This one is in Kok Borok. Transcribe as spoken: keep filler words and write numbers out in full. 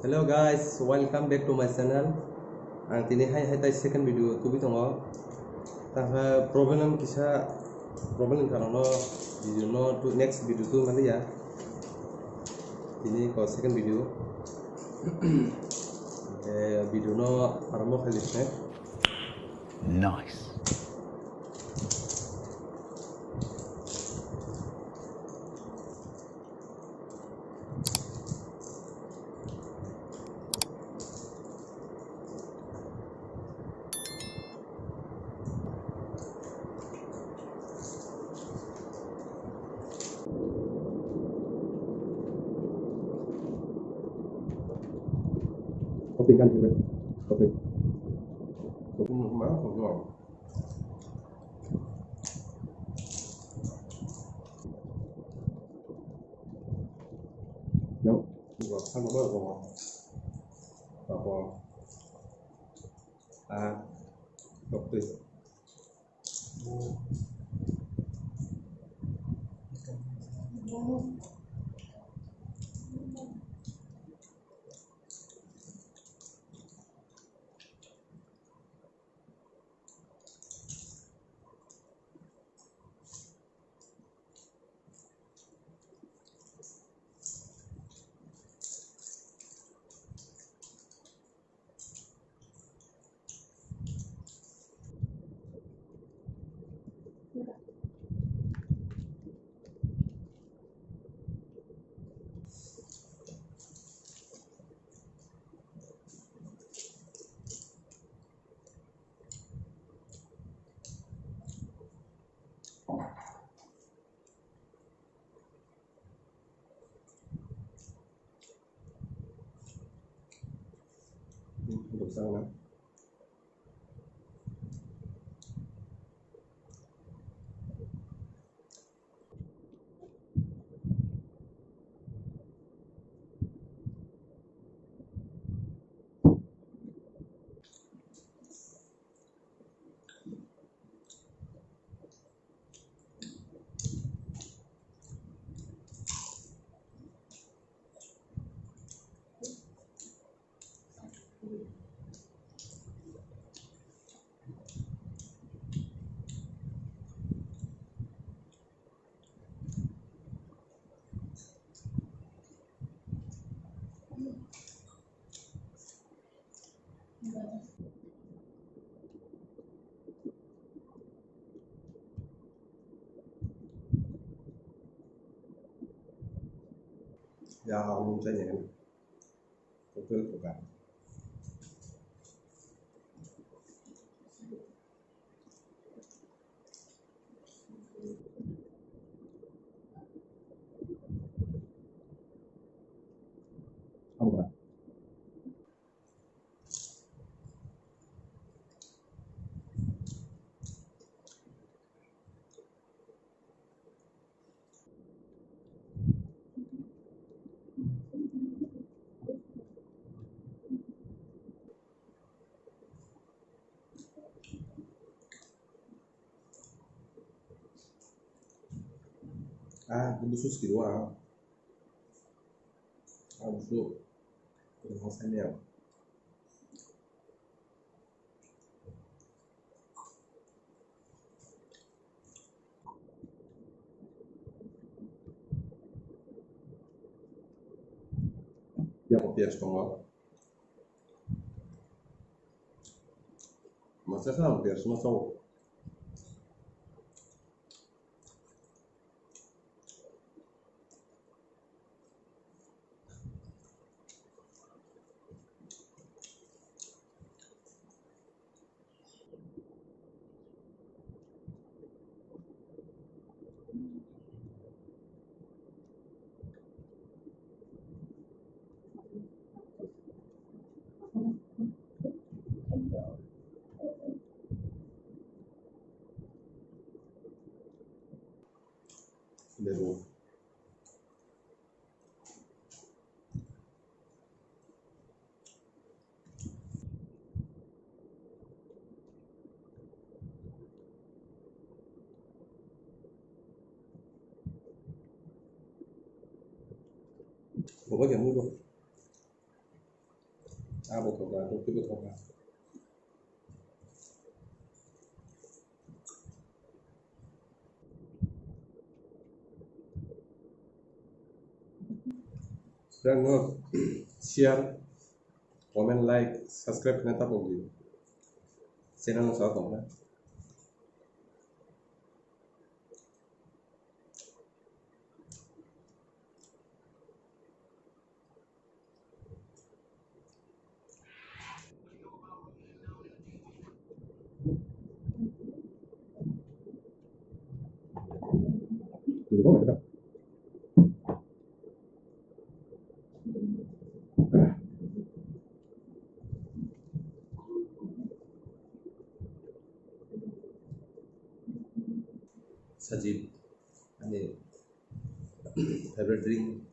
Hello guys, welcome back to my channel. Ang tini hai hai tai second video tubui tongo. Taha problem kisa, problem karono video no tu next video tu maliya. Tini ko second video. Eh, video no arombo khaisne. Nice. Okay, kan, okay. Okay. Yo. Ah, okay. Ya, ang nung cai nai. Hotel buka. Apa? Ah, busu sikiro ah. Ah, busu. Busu saya. Ya, kopi es tongo. Masa sa kopi es masa. Lebu. Bobo yang mudo. Abo thokha, tei kebo thokha. Friend no share, comment, like, subscribe khe tapok di. Channel no sa tong na. Sajib, ani favorite drink.